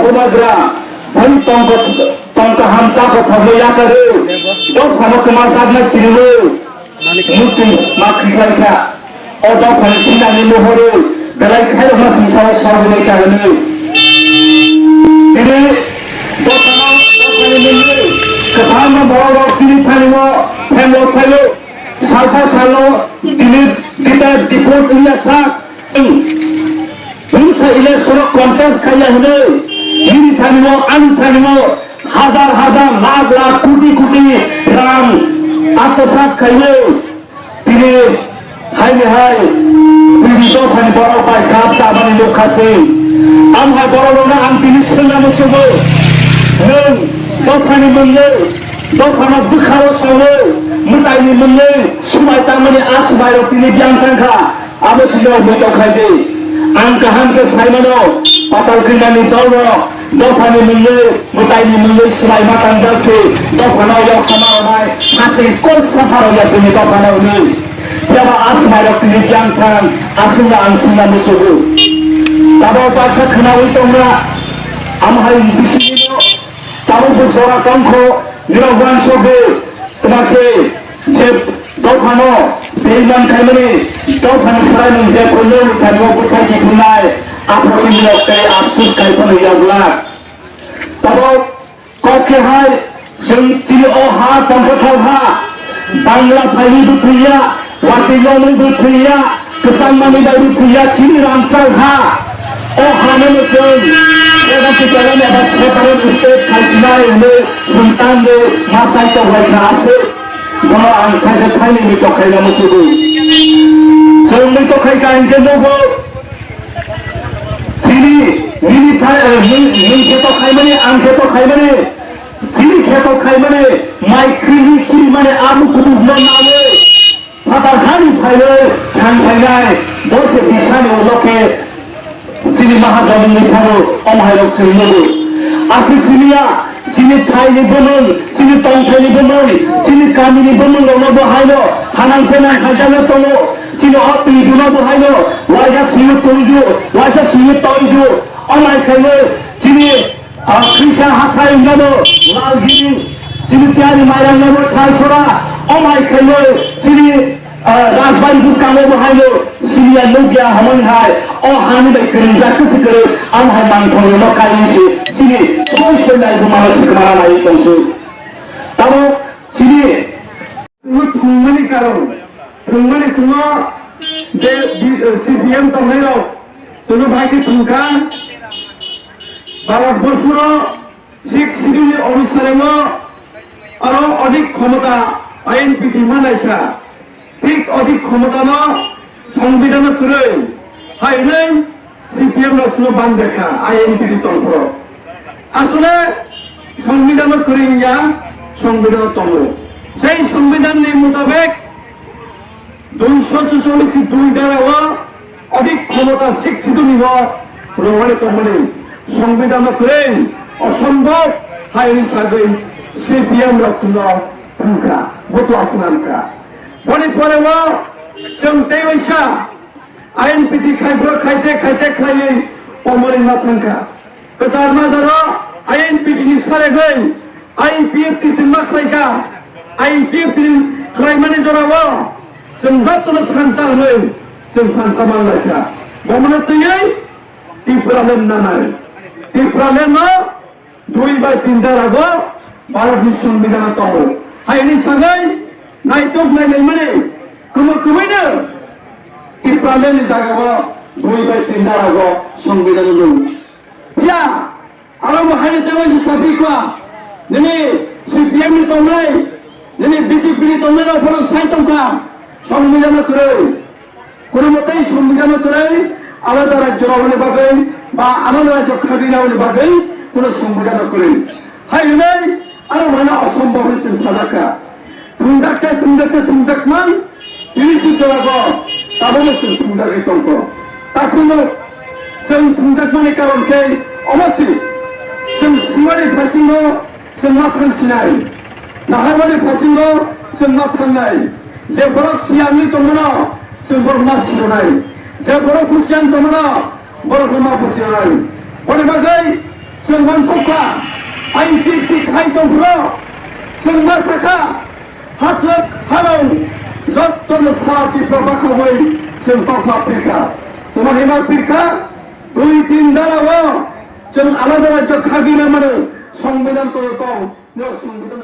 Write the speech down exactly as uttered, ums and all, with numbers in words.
Bubagra, boni tongko, tongko hamcha ko thogwi yakarwi, dophano kwma sakna kiriwi, muti ma khiklaikha. O dophani thinani luhorwi, belai khairokma songkhoro sorgwi kahini. Tini dophano, dophani mungwi, kwbangma borok rok chini thanio, themlo phaio, salsa salo, tini dita dipot wngya sak. Himsa election o contest khaiya hinwi, nini thanio, ani thanio, hazar hazar, lakh lakh, koti koti rang atmosat khaiwi, tini haini hai, bini dophani borok bai kap chabani nukha se. Ang hai borok rokno ang tini swngna muchungo, nwng dophani mungwi, dophano bwkhao sawi, mwtaini mungwi swmai tangmani a swmai rok tini biyang tangkha. Abo sino muitok khai di. Ang kaham khe sai mano, patal kwinani dol rok, dophani mungwi, mwtaini mungwi swmai ma tangjak se, dophano yok sama rwnai, hati kol saphar ya tini dophano hwnwi. Phiya ba a swmai rok tini biyang thang, aswkno ang swngna muchungo. Tabok baksa khwnawi tongra, amo hai bisingino, tabok bo jora tongkho, nirok uansukdi, twma khe, je dophano, tei man khaimani, dophani swraimung je phunukni thango bwthai kiphilnai, aphuru nirok tei afsus khai phano yokla. Tabok, Kok khe hai, chwng chini o ha tongkhathal ha, Bangla phaini bwthwi ya, watwi yongni bwthwi ya, kwchangmani bai bwthwi ya, chini rangchak ha. O hano no chwng, eba se jaga ni eba separate state khalchinai hwnwi hwntan de ma sai tong lai kha ase. Bono ang khaisa thaini ni tokhaina musugo. Chwng ni tokhaika hinkhe nogo. Chini, nini thai, eh, nwng, nwng kheto khaimani, ang kheto khaimani, chini kheto khaimani, mai khwini khwimani, amu kubu hwnwi nawi, phatar hani phaiwi, thang phainai, bo se bisani ulo khe, chini mahajonini phano, om hairok chini nugo. Aswk chini ya, Chini thaini bumung, chini tongthaini bumung, chini kamini bumung rokno bo haino hanang penang khaijagwi tongo. Chini o twi duno bo haino waisa simi tongju, waisa simi tongju. Amai khaino chini, ah, khisa hathai wngmano lal giri, chini tiyari mairang nobo thai sora. Amai khaino chini Ah, Rajbari bwskango bo haino siniya nukya hamani hai, o hani bai kwrwngjak kwchwk kwrwi, ang hai mangthorno kaiwi se chini soi soi nai bumano swkmana naiwi tongsi. Tamo chini chwngno thwngmani karon, thwngmani chwngno je B-, C P M tongnairok chwngno bahai khe thwngkha, Bharat Borsoro Sixth Schedule ni onusare no aro odik khomota I N P T ma naikha. Thik odik khomota no Songbidan no kwrwi hai hwnwi C P M rok sino bandekha I N P T tongphuru. Asole Songbidan no kwrwi wngya, Songbidan no tongo. Sei Songbidan ni mutabek Duiso chucholish dui dara o odik khomota Sixth Schedule ni bo rwmani tongmani Songbidan no kwrwi osombob hai hwnwi sagwi C P M rok chwngno thangkha, butua swnamkha. Boni pore o chwng tei waisa I N P T khai borok khaite khaite khlaiwi omorwi ma thangkha. Kwchar majaro I N P T ni saregwi I P F T se ma khlaikha, I P F T ni khlaimani jorao chwng jotono thansa hwnwi chwng thansa manlaikha. Bomono twiwi Tipraland nanai. Tipraland no dui bai tin darago Bharatni Songbidan tongo. Haini sagwi naitok nailaimani kwmwi kwmwino Tipraland ni jagao dui bai tin darago Songbidan nung. Phiya, aro bo haino tei waisa sapi kha, nini C P M ni tongnai, nini B J P ni tongnai rok phano sai tongkha, Songbidan no kwrwi. Kuno mwtai Songbidan no kwrwi, alada rajyo rok ni bagwi, ba alada rajyo khagwi rok ni bagwi, kuno Songbidan no kwrwi. Hai hwnwi, aro mano osombob hwnwi chwng sajakha. Thwngjak khe thwngjak khe thwngjak man, tini si jorago tabukno chwng thwngjagwi tongkho. Takhukno chwng thwngjakmani karon khe omo si, chwng siwani phasingo chwng ma thang sinai, naharmani phasingo chwng ma thangnai. Je borok siyangwi tongmano chwng borok ma sirwnai, je borok husiyan tongmano borokno ma buchirwnai. Boni bagwi Chwng uansukha, I P F T khai tongphuru, chwng ma sakha, hachwk harong jottono sa Tipra bakhaui chwng kokma pirkha. Tamo hima pirkha, dui tin dara o chwng alada rajyo khagwina mano, Songbidan tolo tong, no Songbidan